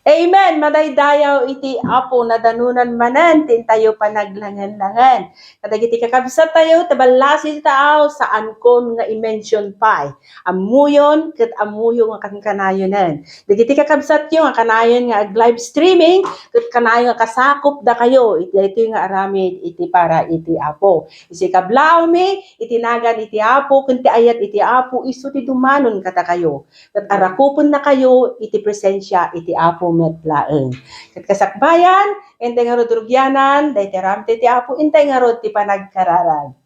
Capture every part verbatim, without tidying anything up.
Amen. Madaydayaw iti Apo, nadanonan manen ti intayo panaglangen-langen. Kadagiti kakabsat tayo, ti ballasi ti tao, saankon nga i-mention pay. Ammoyon, ket ammoyo nga kankanayonen. Dagiti kakabsatyo nga kanayon nga ag-live streaming, ket kanayon nga kasakup dakayo, iti, iti nga aramid, iti para iti Apo. Isu kablaawmi, iti nagan iti Apo, ken ti ayat iti Apo, isu ti dumanon kadakayo. Ket arakupennakayo iti presensia iti Apo met laeng. Ket kasakbayan, intay ngarud rugianan, dayta aramid ti Apo, intay ngarud ti panagkararag.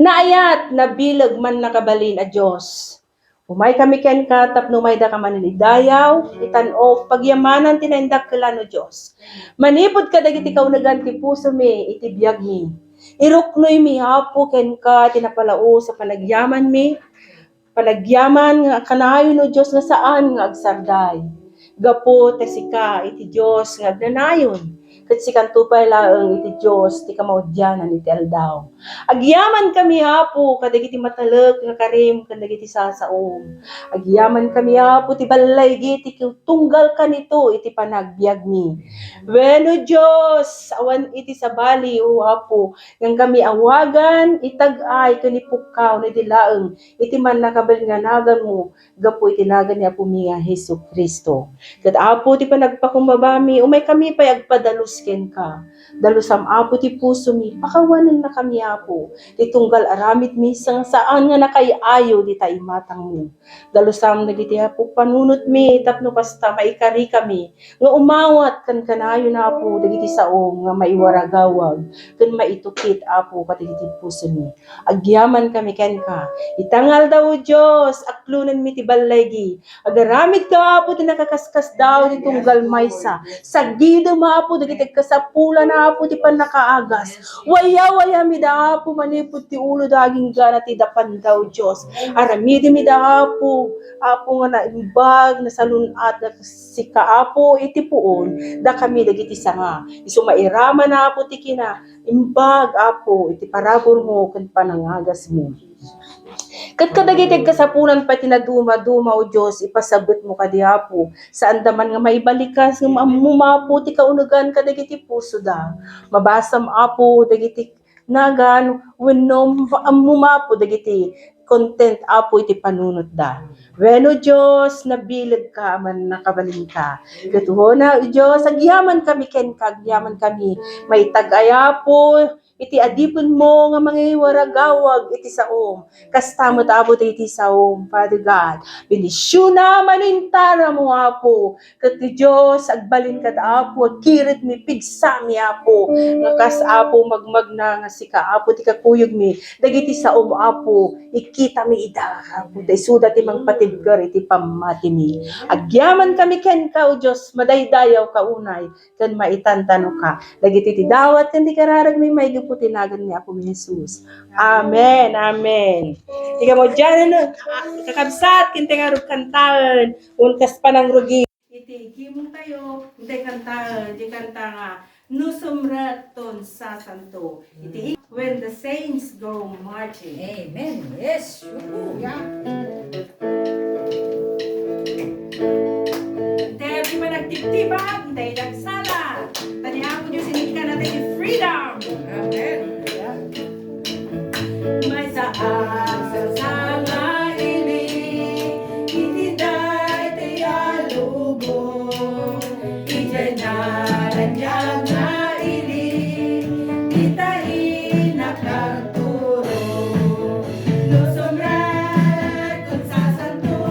Naayat, nabileg, mannakabalin a Dios. Umaykami kenka tapno umaydaka manen idayaw, itan-ok, pagyamanan ti naindakkelan, O Dios. Manipud kadagiti kaunegan ti pusomi iti biagmi. Iruknoymi, Apo, kenka ti napalaos a panagyamanmi, panagyaman nga kanayon, O Dios, nga saan nga agsarday. Gapu ta sika iti Dios nga agnanayon, ket sikanto pay laeng iti Dios ti kamaudianan iti aldaw. Agyamankami, Apo, kadagiti matalek nga karim ken dagiti sasaom. Agyamankami, Apo, ti ballaygi ti tunggal kanito iti panagbiagmi. Wen, O Dios, awan iti sabali, O Apo, ngem kami awagan, itag-ay, ken ipukkaw, no di laeng iti mannakabalin nga naganmo, gapu iti nagan ni Apomi nga Jesu-Cristo. Ket Apo, ti panagpakumbabami, umaykami pay agpadalus kenka. Dalusam, Apo, ti pusomi, pakawanennakami, Apo, ti tunggal aramidmi, saan nga nakay-ayo dita imatangmo. Dalusam dagiti, Apo, panunotmi, tapno kasta maikarikami, nga umawat kankanayon, Apo, dagiti sao nga maiwaragawag ken maitukit, Apo, kadagiti pusomi. Agyamankami kenka. Ita nga aldaw, O Dios, aklonenmi ti ballaygi. Agaramidka, Apo, ti nakakaskasdaaw ti tunggal maysa. Sagidem, Apo, dagiti agkasapulan, Apo, ti pannakaagas. Wayawayamida, Apo, manipud ti uloda agingga ti dapanda, O Dios. Aramidemida, Apo, Apo nga naimbag, nasalun-at, sika, Apo, iti puon, dakami dagiti sanga. Isu mairaman, Apo, ti kinaimbag, Apo, iti paraburmo ken panangagasmo. Ket kadagiti agkasapulan pay ti nadumaduma, O Dios, ipasabetmo kadi, Apo. Saanda man nga maibalikas, ngem ammom, Apo, ti kaunegan kadagiti pusoda. Mabasam, Apo, dagiti nagan wenno ammom, Apo, dagiti content, Apo, iti panunotda. Wen, O Dios, nabilegka a mannakabalinka. Ket wen, O Dios, agyamankami kenka, agyamankami. Maitag-ay, Apo, iti adipenmo nga mangiwaragawag iti saom. Kasta met, Apo, dagiti saom, Father God. Bendisiona manen ti taramo, Apo. Ket ti Dios, agbalin kad, Apo, agkiretmi, pigsami, Apo. Nga kas, Apo, magmagna nga sika, Apo, ti kakuyogmi. Dagiti saom, Apo, ikkitami ida, Apo, ta isuda ti mangpatibker iti pammatimi. Agyamankami kenka, O Dios, madaydayawka unay ken maitantanoka. Dagiti ti dawat ken ti kararagmi maigapu ti nagan ni Apomi Jesus. Amen. Amen. Ti kamaudianan, kakabsat, ken ti ngarud kantaen, wen kas panangrugi. Iti gimong tayo, intay kantaen, di kanta nga, No sumrekton sasanto. Iti When the Saints Go Marching. Amen. Yes. Woohoo. Yeah. Dagiti panagtibtibag, dagiti agsala. Ta ni Apo Dios, inikkan natin yung freedom. Amen. Maysa a sangsanga ili, iti daytoy a lubong, idiay naraniag nga ili, dita innak agturong. No sumrekton sasanto,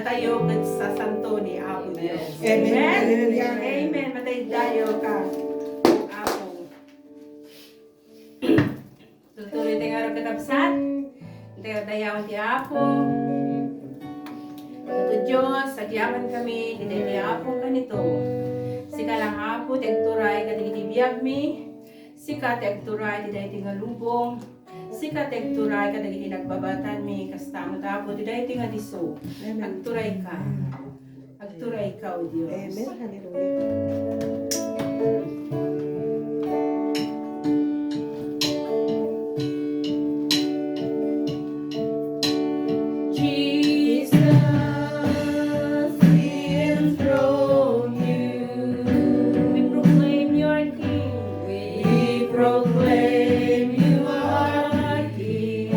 Ayo ket sasanto ni Apo Dios. Amen. Amen. Hallelujah. Amen. Mataydayo ka, Apo. Tutuloy tayo nga kakabsat. Dayawan ti Apo. Apo Dios, agyaman kami, ti daydi Apo kanito. Sika lang, Apo, ti agturay kadagiti biagmi. Sika ti agturay ti daydi nga lubong. Sika ti agturay kadagiti nagbabatanmi, kasta met, Apo, ti daydi nga disso. Amen. Agturay ka. Agturay ka, O Dios. Amen. Hallelujah. Jesus, we enthrone you. We proclaim you are King. We proclaim you are King.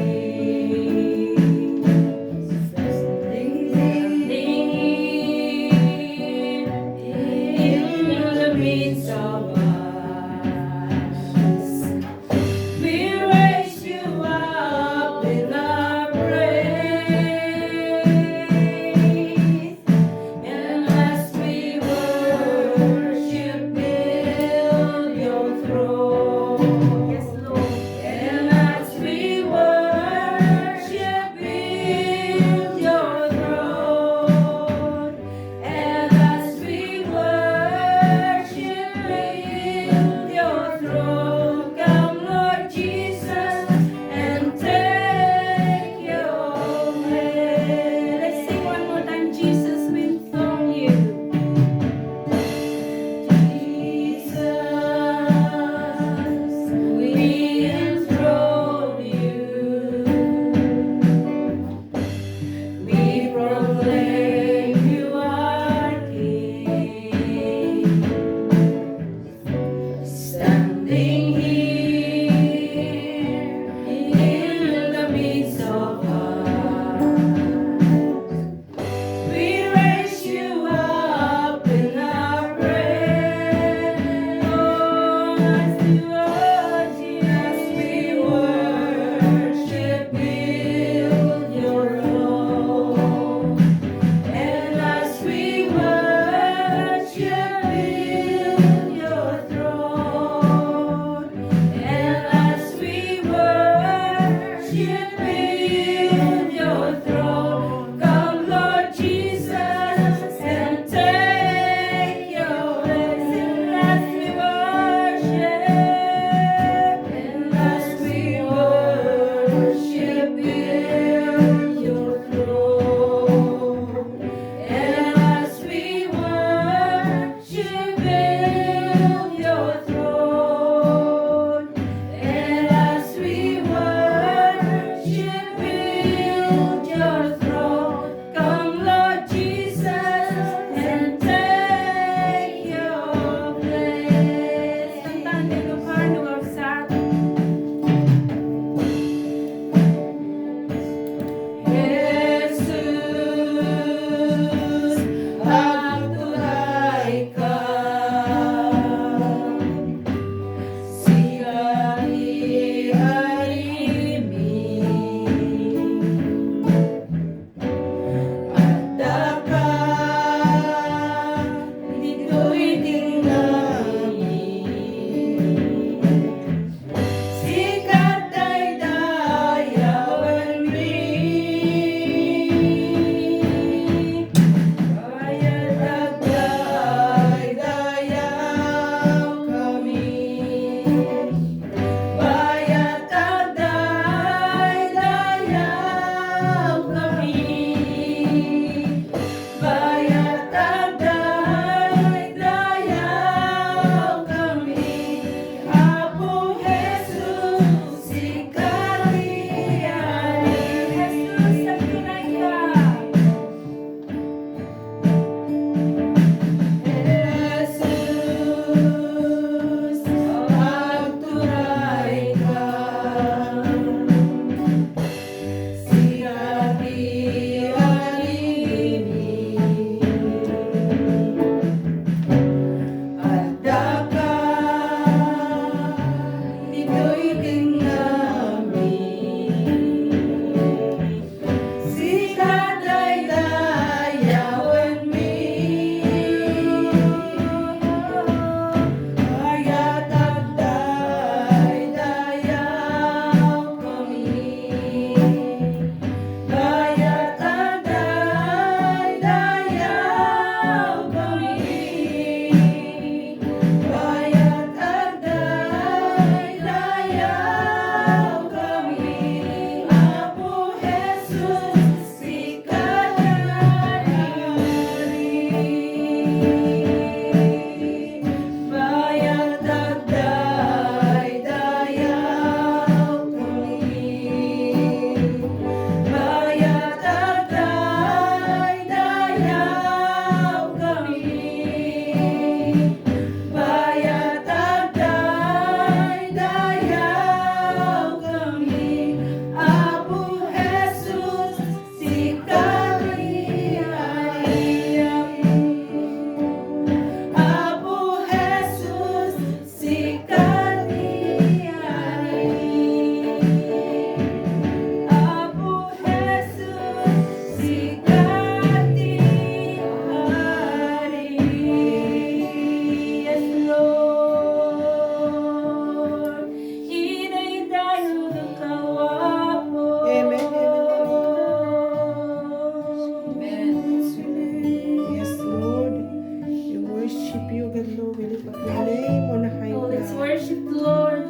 Oh, let's worship the Lord.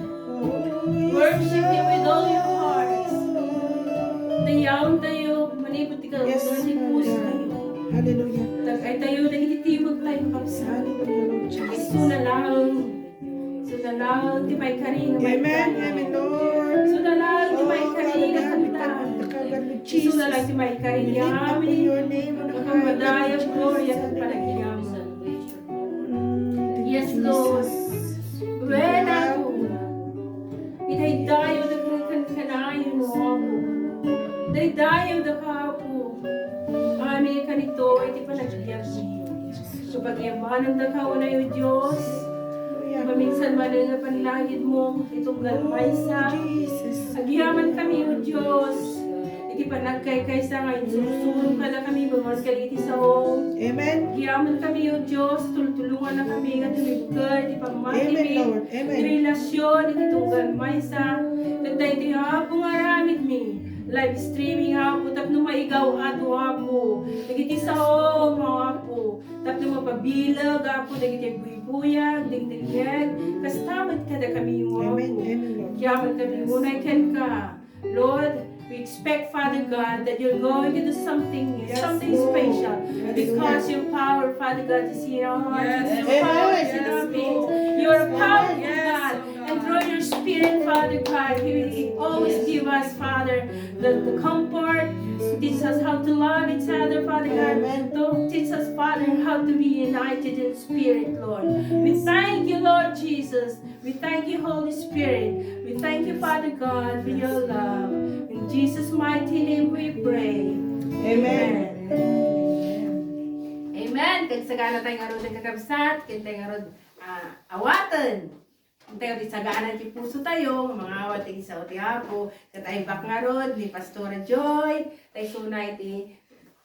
Worship Him with all your hearts. Dayawen tayo, manipud ti kaluguran ti puso tayo. Hallelujah. Tag-ay tayo, dagiti timog tayo, kapsat. Hallelujah, Lord Jesus. Isu na laeng. Isu na laeng ti maikari nga Amen. Amen, Lord. Isu na laeng ti maikari nga kanta. Isu na laeng ti maikari nga amin. Madayag gloria ken panagiyaman. Yes, Lord. Wen, Apo. Idaydayaw da ken kanayon, Apo. Idaydayaw da ka, Apo. Amin kanito iti panagbiagmi. Pagyamananda ka, unay, O Dios. Maminsan manen nga panlangitmo, itunggal maysa. Agyamankami, O Dios. Iti panagkaykaysa nga insursuro kadakami, bangor kadagiti sao. Amen. Agyamankami, O Dios, tultulonganna kami nga tumigger iti pammatimi, Amen, Lord. Amen. Iti relasion iti tunggal maysa. Ket daytoy, Apo, nga aramidmi, live streaming, Apo, tapno maigaw-ato, Apo, dagiti sao, Apo, tapno mapabileg, Apo, dagiti agbuybuya, dingdingngeg, kasta met kadakami, Apo. Amen, amen, Lord. Agyamankami, unay kenka. Lord, we expect, Father God, that you're going to do something new, something special, because your power, Father God, is here. Your power is in our midst. You're a powerful God. And through your Spirit, Father God, you will always give us, Father, the, the comfort, teach us how to love each other, Father God, to teach us, Father, how to be united in spirit, Lord. We thank you, Lord Jesus. We thank you, Holy Spirit. We thank you, Father God, for your love. In Jesus' mighty name we pray. Amen. Amen. Amen. Kagsagana tayo nga rod, kakabsat. Ken tayo nga rod, ah, awaten. Ken tayo di sagana ti puso tayo, nga mangawat ti sao ti Apo. Ket ay bak nga rod ni Pastora Joy. Tayo suna iti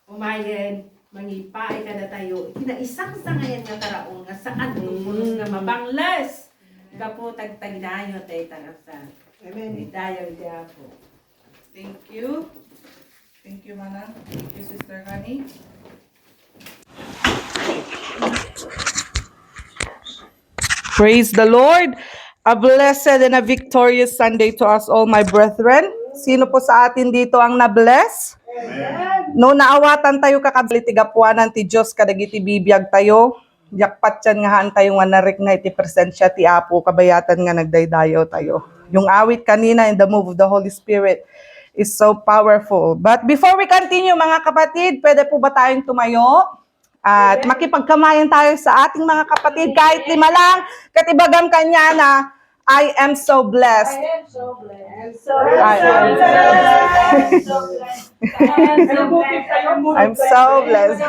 Umayen, mangipaay kadatayo iti naisangsangayan nga taraon nga saanto pulos nga mabangles gapu tagtagdayo tayo tagapsan. Amen. Dayaw iti Apo. Thank you. Thank you, Manang. Thank you, Sister Honey. Praise the Lord. A blessed and a victorious Sunday to us all, my brethren. Sino po sa atin dito ang na-bless? Amen. No, naawatan tayo, kakabsat, ti gapuanan ti Dios kadagiti bibiag tayo. Diak patien nga haan tayo nga narikna iti presensia ti Apo, kabayatan nga nagdaydayaw tayo. Yung awit kanina and the move of the Holy Spirit is so powerful. But before we continue, mga kapatid, pwede po ba tayong tumayo? At makipagkamayan tayo sa ating mga kapatid, kahit lima lang. Ket ibagam kaniana, "I am so blessed." I am so blessed. I am so blessed. I'm so blessed.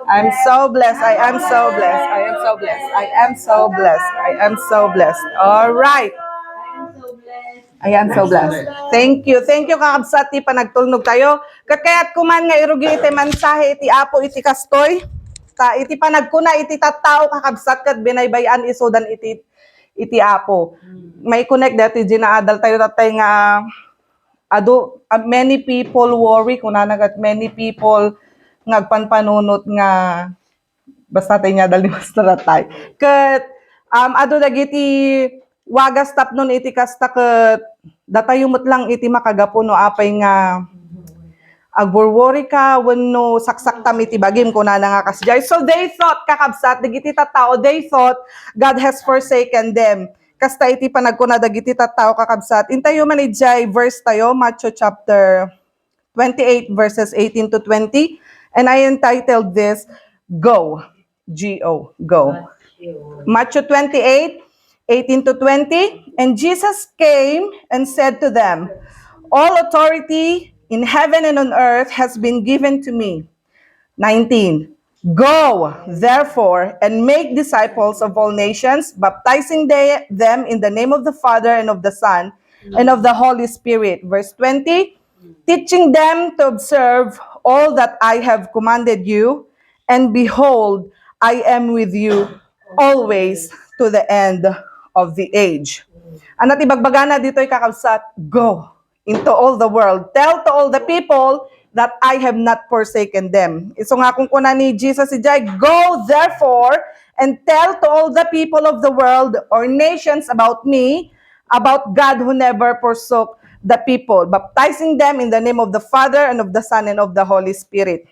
I'm so blessed. I am so blessed. I am so blessed. I am so blessed. I am so blessed. All right. I am so blessed. Thank you. Thank you, kakabsat, ti panagtulnog tayo. Ket kayatko man nga irugi iti mensahe iti Apo iti kastoy. Ta iti panagkuna iti tattao, kakabsat, ket binaybay-an isudan iti, iti Apo. Maikunek dati dinaadal tayo tatay nga adu, ah, many people worry, kunana, ket many people nga agpanpanunot nga basta tay nga dal ni Master Atay. Ket, um, adu dagiti wagas tapnon iti kasta ket datayo met lang iti makagapu no apay nga agworworry ka wenno saksaktam iti bagim, kunana nga kasdiay. So they thought, kakabsat, dagiti tattao, they thought God has forsaken them. Kasta iti panagkuna dagiti tattao, kakabsat. Intayo man idiay verse tayo, Matthew chapter twenty-eight, verses eighteen to twenty, and I entitled this Go, G O, Go. Matthew twenty-eight, eighteen to twenty. And Jesus came and said to them, "All authority in heaven and on earth has been given to me." nineteen. "Go, therefore, and make disciples of all nations, baptizing they, them in the name of the Father and of the Son and of the Holy Spirit." Verse twenty, "Teaching them to observe all that I have commanded you, and behold, I am with you always to the end of the age." Ano ti bagbagana ditoy, kakabsat? Go into all the world. Tell to all the people that I have not forsaken them. Isu nga kunkuna ni Jesus idiay, "Go, therefore, and tell to all the people of the world or nations about me, about God who never forsook the people, baptizing them in the name of the Father and of the Son and of the Holy Spirit.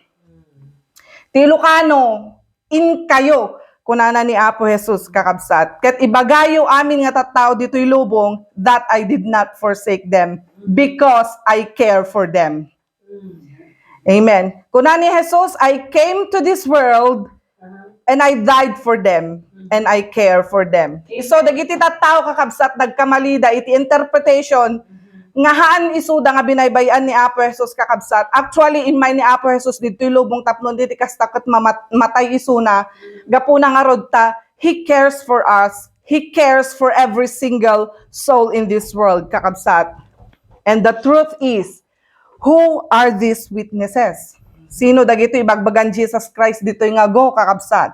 Ti Ilocano, inkayo, kunana ni Apo Jesus, kakabsat. Ket ibagayo amin nga tattao ditoy lubong that I did not forsake them because I care for them. Amen. Kuna ni Jesus, "I came to this world and I died for them and I care for them." So, dagiti tattao, kakabsat, nagkamalida iti interpretation nga haan isuda nga binaybay-an ni Apo Jesus, kakabsat. Actually, immay ni Apo Jesus ditoy lubong tapno ditoy kasta ket mamat-, matay isuna, gapuna ngarud ta, He cares for us. He cares for every single soul in this world, kakabsat. And the truth is, who are these witnesses? Sino dagitoy ibagbagan Jesus Christ ditoy nga go, kakabsat?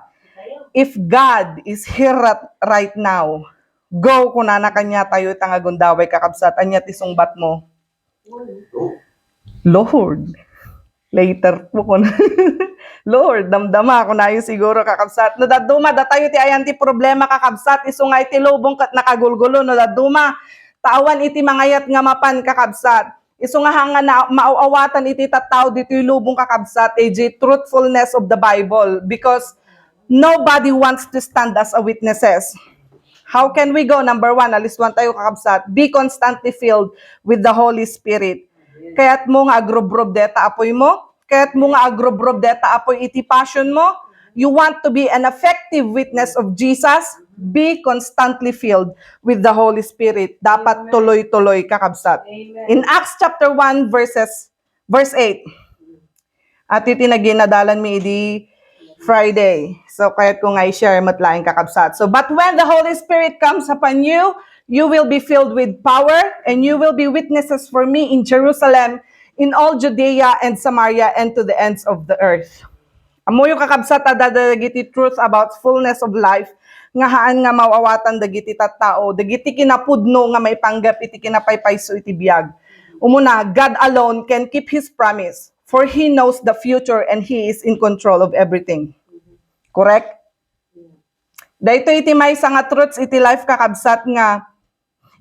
If God is here rat-, right now, go, kunana kaniatayo ita nga gundaway, kakabsat. Ania ti sungbatmo? Lord, later po, kun-, Lord, damdama, kunayo siguro, kakabsat. No dadduma, datayo ti ayan ti problema, kakabsat. Isu nga iti lubong ket nakagulgulo. No dadduma, ta awan iti mangayat nga mapan, kakabsat. Isu nga haan nga na-, maaw-awatan iti tattao ditoy lubong, kakabsat, iti truthfulness of the Bible, because nobody wants to stand as a witnesses. How can we go? Number one, aliswan tayo, kakabsat. Be constantly filled with the Holy Spirit. Kayat mo nga agrubrob deta apoy mo? Kayat mo nga agrubrob deta apoy iti passion mo? You want to be an effective witness of Jesus? Be constantly filled with the Holy Spirit. Dapat tuloy-tuloy, kakabsat. In Acts chapter one, verses, verse eight. At iti naginadalan mi idi Friday. So, kayat ko nga i-share met laeng, kakabsat. So, "But when the Holy Spirit comes upon you, you will be filled with power, and you will be witnesses for me in Jerusalem, in all Judea and Samaria, and to the ends of the earth." Ammoyo, kakabsat, adda dagiti truth about fullness of life nga haan nga maaw-awatan dagiti tattao, dagiti kinapudno nga maipanggep iti kinapaypayso iti biag. Umuna, God alone can keep His promise, for He knows the future and He is in control of everything. Correct? Daytoy iti maysa nga truths iti life, kakabsat, nga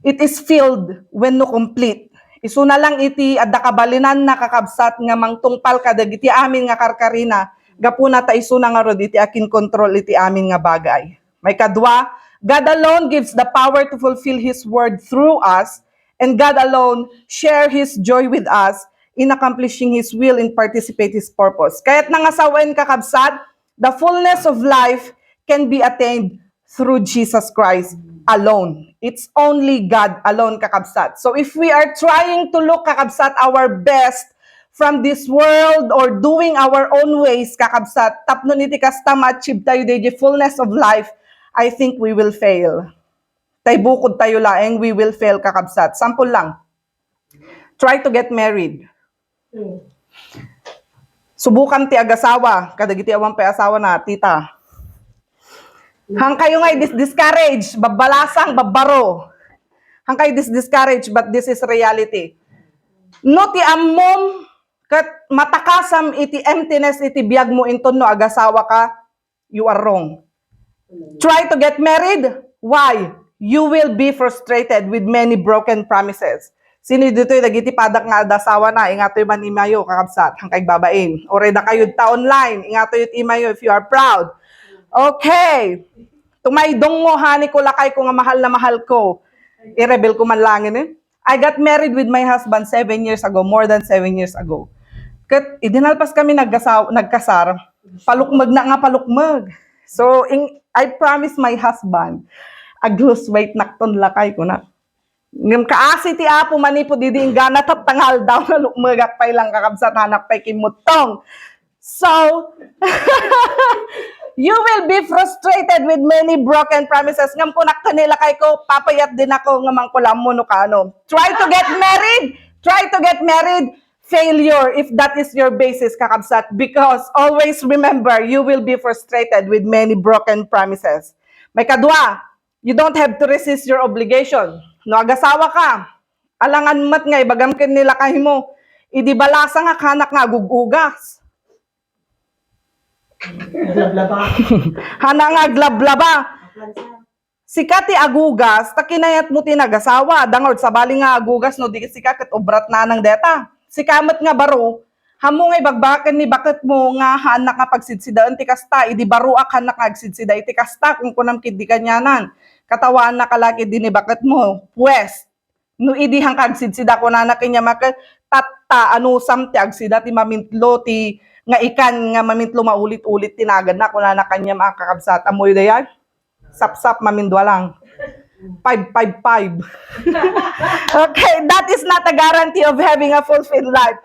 it is filled wenno complete. Isuna lang iti adda kabalinanna, kakabsat, nga mangtungpal kadagiti amin nga karkarina, gapuna ta isuna ngarud iti akinkontrol iti amin nga bagay. Maikadua, God alone gives the power to fulfill His word through us, and God alone share His joy with us in accomplishing His will and participate His purpose. Kayat nga sawen, kakabsat, the fullness of life can be attained through Jesus Christ alone. It's only God alone, kakabsat. So if we are trying to look, kakabsat, our best from this world or doing our own ways, kakabsat, tapno iti kasta ma-achieve tayo the fullness of life, I think we will fail. Tay bukod tayo laeng, we will fail, kakabsat. Sample lang, try to get married. Subukan ti agasawa, kadagiti awan pay asawa na, tita. Hangkayo nga i-dis-, discourage, babbalasang, babbaro. Hangkayo dis-, discourage, but this is reality. No ti ammom, ket matakasam iti emptiness iti biagmo inton no agasawa ka, you are wrong. Try to get married. Why? You will be frustrated with many broken promises. Sino ditoy dagiti padak nga adda asawa na? Ingatoy man imayo, kakabsat, hangkay babain. Uray dakayo ta online, ingatoy it imayo if you are proud. Okay. Tumaydong mo, honey ko, lakay ko nga mahal na mahal ko. I-reveal ko man langin eh. I got married with my husband seven years ago, more than seven years ago. Ket, idi nalpas kami nagkasaw-, nagkasar, palukmeg na nga palukmeg. So, in, I promised my husband, ag-lose weight nakton lakay ko na. Ngem kaasi ti Apo manipud idi inggana tapno nga aldaw nga lukmegak pay lang, kakabsat, hanak pay kimmuttong. So, you will be frustrated with many broken promises. Ngem kunak ken ni lakay ko, papayat din ako nga mangkulam mo no kano. Try to get married. Try to get married. Failure if that is your basis, kakabsat. Because always remember, you will be frustrated with many broken promises. Maikadua, you don't have to resist your obligation. No agasawa ka, alangan met nga ibagam ken ni lakay mo, idi balasa nga kanak nga agug-ugas. Hana nga aglablaba. Sika ti agugas, ta kinayatmo ti nagasawa. Dangod, sabali nga agugas, no di sika ket ubratnanang deta. Sika met nga baro, ammo nga ibagbaga ken ni baketmo nga haannak nga pagsidsidaen ti kasta, idi baroak haannak nga agsidsida iti kasta, kunkunam ketdi kanianan. Katawaannaka la ketdi ni baketmo. Pues, no idi haanka agsidsida, kunana kaniak, tatta, anusam ti agsida ti mamintlo ti nga ikan nga mamintlo maulit-ulit ti naganna, kunana kaniak, kakabsat. Ammoyo dayag? Sapsap, mamindua lang. Five, five, five. Okay, that is not a guarantee of having a fulfilled life.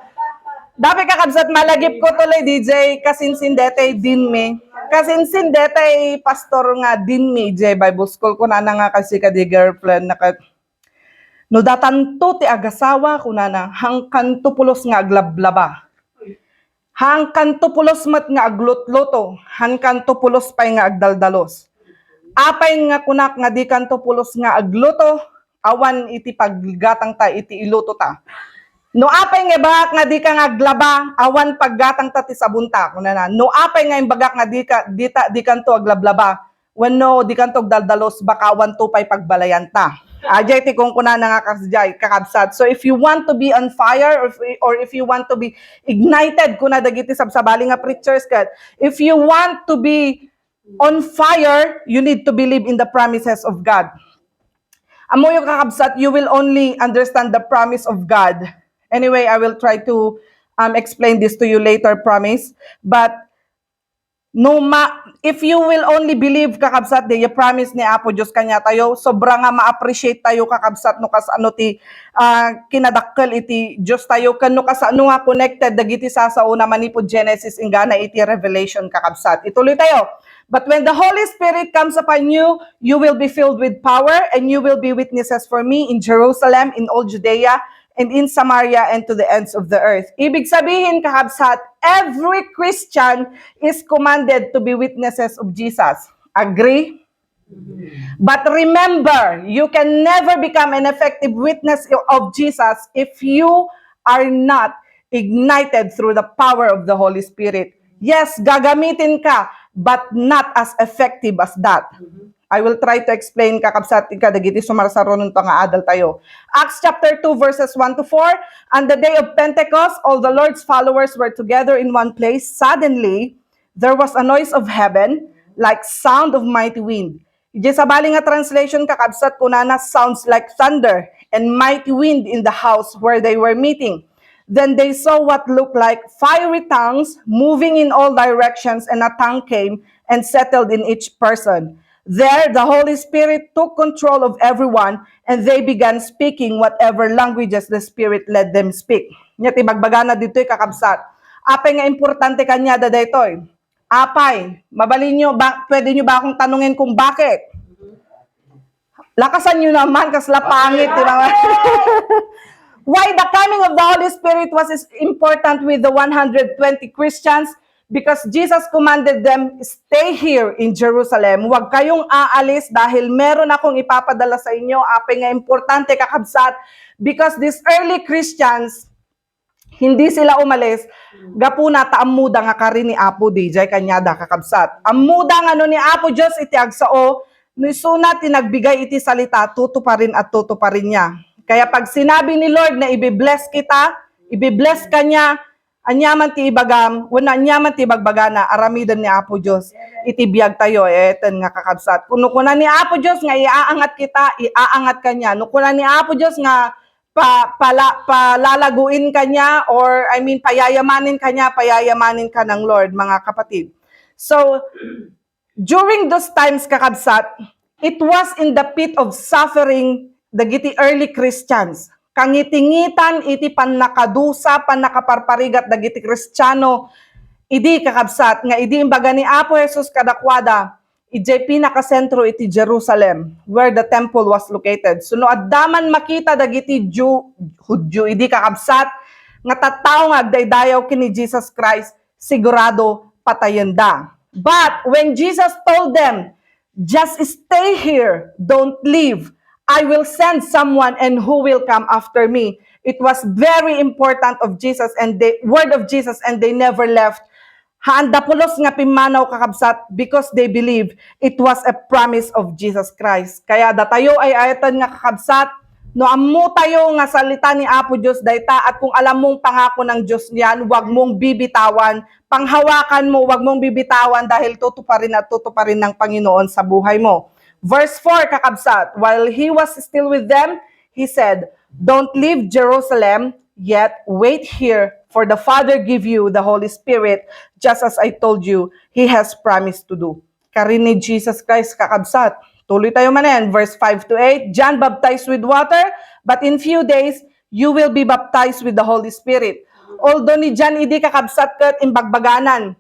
Dapat, kakabsat, malagip ko tuloy, D J, kasinsin detay dinmi. Kasinsin detay pastor nga dinmi, D J Bible School, kunana nga kasi kadi girlfriend na kat-, no datanto ti agasawa, kunana, hangkanto pulos nga aglablaba. Hangkanto pulos met nga aglutluto, hangkanto pulos pay nga agdaldalos. Apay nga kunak nga dikanto pulos nga agluto, awan iti paggatangta iti ilutota. No apay nga ibagak nga dika nga aglaba, awan paggatangta ti sabonta, kunana. No apay nga imbagak nga dika, dita, dikanto aglablaba, wenno dikanto agdaldalos, baka awanto pay pagbalayanta. Ajay ti kunkunana nga kasjay, kakabsat. So if you want to be on fire, or if, or if you want to be ignited, kuna dagiti sabsabali nga preachers ket, if you want to be on fire, you need to believe in the promises of God. Ammoyo, kakabsat, you will only understand the promise of God. Anyway, I will try to, um, explain this to you later, promise. But no ma-, if you will only believe, kakabsat, the promise ni Apo Dios kaniatayo, sobra nga ma-appreciate tayo, kakabsat, no kasano ti, ah, kinadakkel iti Dios tayo, ken no kasano nga connected dagiti sasaona manipud Genesis inggana iti Revelation, kakabsat. Ituloy tayo. But when the Holy Spirit comes upon you, you will be filled with power, and you will be witnesses for me in Jerusalem, in all Judea, and in Samaria, and to the ends of the earth. Ibig sabihin, kakabsat, every Christian is commanded to be witnesses of Jesus. Agree? But remember, you can never become an effective witness of Jesus if you are not ignited through the power of the Holy Spirit. Yes, gagamitin ka, but not as effective as that. I will try to explain, kakabsat, kadagiti sumarsarunon pa nga adal tayo. Acts chapter two, verses one to four, "On the day of Pentecost, all the Lord's followers were together in one place. Suddenly, there was a noise of heaven, like sound of mighty wind." Idiay sabali nga translation, kakabsat, kunana, "Sounds like thunder and mighty wind in the house where they were meeting. Then they saw what looked like fiery tongues moving in all directions, and a tongue came and settled in each person. There, the Holy Spirit took control of everyone, and they began speaking whatever languages the Spirit led them speak." Nya ti bagbagana ditoy, kakabsat. Apay nga importante kaniada daytoy? Apay, mabalin nyo ba, pwede nyo ba akong tanungin kung bakit? Lakasan nyo naman, kasla pangit, di ba? Why the coming of the Holy Spirit was is important with the one hundred twenty Christians? Because Jesus commanded them, "Stay here in Jerusalem. Huwag kayong aalis dahil meron akong ipapadala sa inyo." Apay nga importante, kakabsat, because these early Christians, hindi sila umalis, gapuna ta ammoda nga kari ni Apo, D J, kaniada, kakabsat. Ammoda nga no ni Apo Dios iti agsao, no isuna ti nagbigay iti salita, tutuparin at tutuparin niya. Kaya pag sinabi ni Lord na ibi-bless kita, ibi-bless ka niya, aniaman ti ibagam, wenno aniaman ti ibagbagana, aramiden ni Apo Dios iti biag tayo, eten nga, kakabsat. Kuno kuna ni Apo Dios nga iaangat kita, iaangat ka niya. No kuna ni Apo Dios nga pa-, pala-, palalaguin ka niya, or, I mean, payayamanin ka niya, payayamanin ka ng Lord, mga kapatid. So, during those times, kakabsat, it was in the pit of suffering dagiti early Christians. Kangitingitan iti pannakadusa, pannakaparparigat dagiti Kristiano, idi, kakabsat, nga idi imbaga ni Apo Jesus kadakuada, idiay pinakasentro iti Jerusalem, where the temple was located. So, no adda man makita dagiti Jew, Judio, idi, kakabsat, nga tattao nga agdaydayaw ken ni Jesus Christ, sigurado patayenda. But when Jesus told them, "Just stay here, don't leave. I will send someone and who will come after me," it was very important of Jesus and the word of Jesus, and they never left. Haanda pulos nga pimmanaw, kakabsat, because they believe it was a promise of Jesus Christ. Kaya datayo ay ayaten nga kakabsat, no ammo tayo nga salita ni Apo Diyos dayta at kung alam mong pangako ng Diyos niyan, wag mong bibitawan, panghawakan mo, wag mong bibitawan dahil tutuparin at tutuparin ng Panginoon sa buhay mo. Verse four, kakabsat, while he was still with them, he said, "Don't leave Jerusalem, yet wait here, for the Father give you the Holy Spirit, just as I told you, He has promised to do." Karin ni Jesus Christ, kakabsat. Tuloy tayo manen, verse five to eight, "John baptized with water, but in few days, you will be baptized with the Holy Spirit." Although ni John idi, kakabsat, ket imbagbaganan,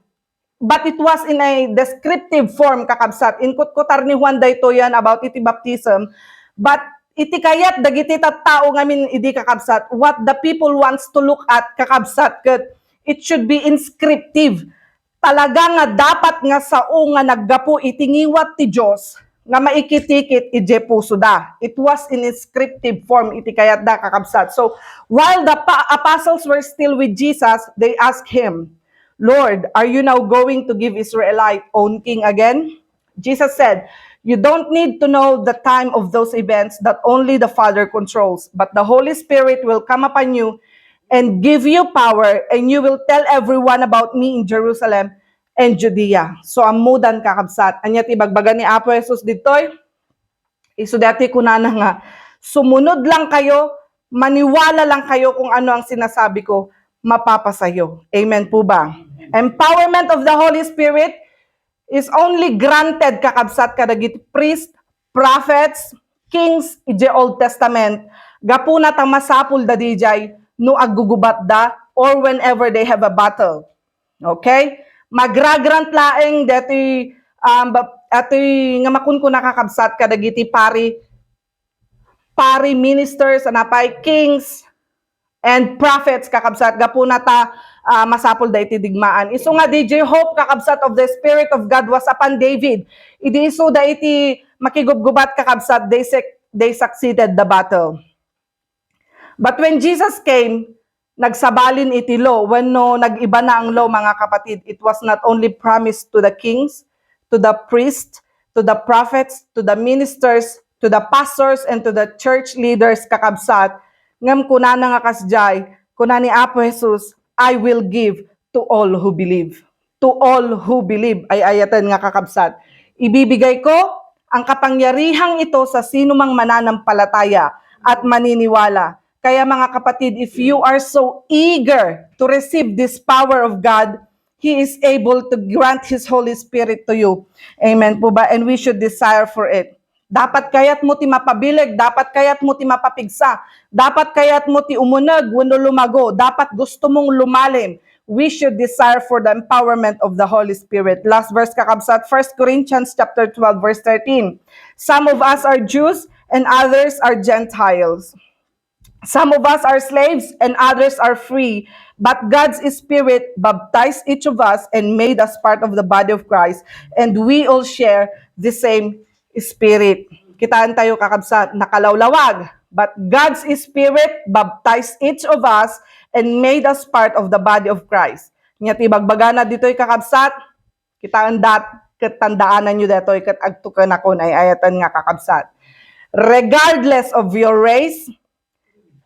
but it was in a descriptive form, kakabsat. Inkutkutar ni Juan daytoy yan about iti baptism. But iti kayat dagiti tattao ngamin idi, kakabsat, what the people wants to look at, kakabsat, ket it should be inscriptive. Talaga nga dapat nga sao nga naggapu iti ngiwat ti Dios nga maikitikit idiay pusoda. It was in inscriptive form iti kayatda, kakabsat. So, while the pa- apostles were still with Jesus, they asked him, "Lord, are you now going to give Israelite own king again?" Jesus said, "You don't need to know the time of those events that only the Father controls, but the Holy Spirit will come upon you and give you power, and you will tell everyone about me in Jerusalem and Judea." So, ammudan, kakabsat. Ania ti ibagbaga ni Apo Jesus ditoy? Isu dati kunana nga, "Sumunod lang kayo, maniwala lang kayo kung ano ang sinasabi ko, mapapasayo." Amen po ba? Empowerment of the Holy Spirit is only granted, kakabsat, kadagiti priest, prophets, kings idiay Old Testament. Gapuna ta masapul da dijay no aggugubat da or whenever they have a battle. Okay? Magragrant laeng deti, um, ba- ati nga makunkuna, kakabsat, kadagiti pari, pari ministers, anapay kings, and prophets, kakabsat, gapuna ta, ah, masapul da iti digmaan. Isu nga D J Hope, kakabsat, of the Spirit of God was upon David. Idi isu da iti makigubgubat, kakabsat, they, sec- they succeeded the battle. But when Jesus came, nagsabalin iti law. Wenno nag-iba na ang law, mga kapatid, it was not only promised to the kings, to the priests, to the prophets, to the ministers, to the pastors, and to the church leaders, kakabsat. Ngem kunana nga kasdiay, kuna ni Apo Jesus, "I will give to all who believe." To all who believe, ay-ayaten nga kakabsat. Ibibigay ko ang kapangyarihang ito sa sino mang mananampalataya at maniniwala. Kaya, mga kapatid, if you are so eager to receive this power of God, He is able to grant His Holy Spirit to you. Amen po ba? And we should desire for it. Dapat kayat mo ti mapabileg, dapat kayat mo ti mapapigsa, dapat kayat mo ti umuneg wenno lumago, dapat gusto mong lumalim. We should desire for the empowerment of the Holy Spirit. Last verse, kakabsat, First Corinthians chapter twelve, verse thirteen. Some of us are Jews and others are Gentiles. Some of us are slaves and others are free. But God's Spirit baptized each of us and made us part of the body of Christ. And we all share the same Spirit. Kitaan tayo, kakabsat, nakalawlawag. But God's Spirit baptized each of us and made us part of the body of Christ. Nya ti bagbagana ditoy, kakabsat, kitaan dat, ket tandaanan yo detoy, ket agtukenakon, ay-ayaten nga kakabsat. Regardless of your race,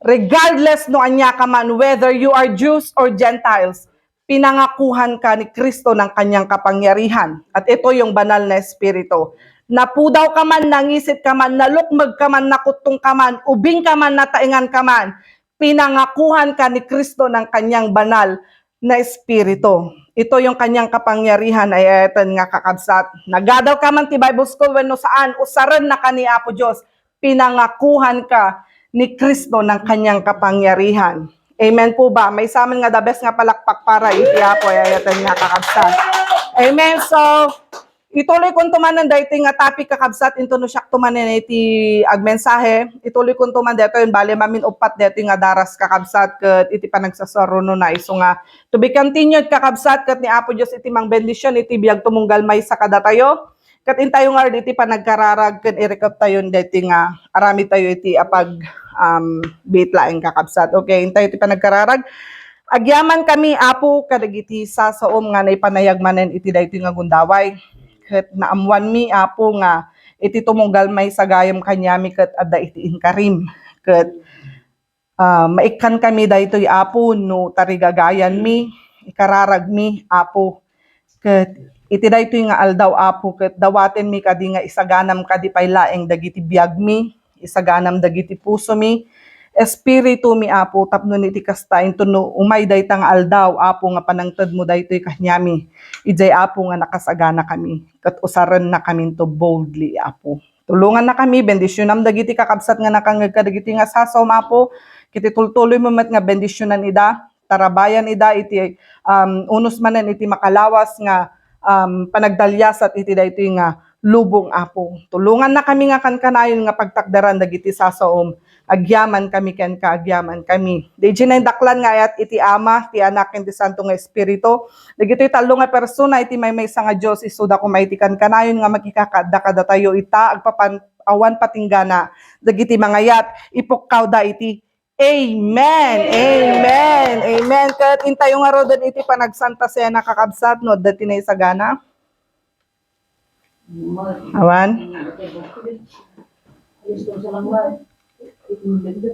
regardless no ania ka man, whether you are Jews or Gentiles, pinangakuhan ka ni Kristo ng kanyang kapangyarihan. At ito yung banal na Espiritu. Napudaw ka man, nangisit ka man, nalukmeg ka man, nakuttong ka man, ubing ka man, nataengan ka man, pinangakuhan ka ni Kristo ng kanyang banal na Espiritu. Ito yung kanyang kapangyarihan, ay-ayaten nga kakabsat. Nagadaw ka man ti Bible School wenno saan, usaren na ka ni Apo Dios. Pinangakuhan ka ni Kristo ng kanyang kapangyarihan. Amen po ba? Maysa man nga the best nga palakpak para iti Apo, ay-ayaten nga kakabsat. Amen. So, ituloy kunto manen daytoy nga topic, kakabsat, intono siak to manen iti agmensahe. Ituloy kunto man daytoy, bali mamin uppat daytoy nga daras, kakabsat, ket iti panagsasaruno na isu nga to be continued, kakabsat, ket ni Apo Dios iti mangbendision iti biag tumunggal maysa kadatayo. Ket intayo ngarud iti panagkararag ken irikep tayon daytoy nga aramid tayo iti apag, um, biit laeng, kakabsat. Okay, intayo iti panagkararag. Agyamankami, Apo, kadagiti sasaom nga naipanayag manen iti daytoy nga gundaway. Ket naammoanmi, Apo, nga iti tunggal maisagayam kaniami ket adda iti inkarim. Ket, ah, maikkankami daytoy, Apo, no tarigagayanmi, ikararagmi, Apo. Ket iti daytoy nga aldaw, Apo, ket dawatenmi kadi nga isaganam kadi pay laeng dagiti biagmi, isaganam dagiti pusomi, espiritumi, Apo, tapno iti kasta, inton no umay dayta nga aldaw, Apo, nga panangtedmo daytoy kaniami, idiay, Apo, nga nakasaganakami, ket usarennakaminto boldly, Apo. Tulongannakami, bendisionam dagiti kakabsat nga nakangngeg kadagiti nga sasaom, Apo, ket itultuloymo met nga bendisionan ida, tarabayan ida iti, um, unos manen iti makalawas nga, um, panagdaliasat iti daytoy nga lubong, Apo. Tulongannakami nga kankanayon nga pagtakderan dagiti sasaom. Agyamankami kenka, agyamankami. Daydiay naindaklan nga ayat iti Ama, ti Anak, ken ti Santo nga Espiritu. Dagitoy tallo nga persona iti maymaysa nga Dios, isuda koma iti kankanayon nga makikakaadda kadatayo ita, agpapan-, awan patinggana. Dagiti mangayat, ipukkawda iti Amen. Amen. Amen. Ket intayo ngaruden iti panagsanta sena, kakabsat, no adda ti naisagana. Awan.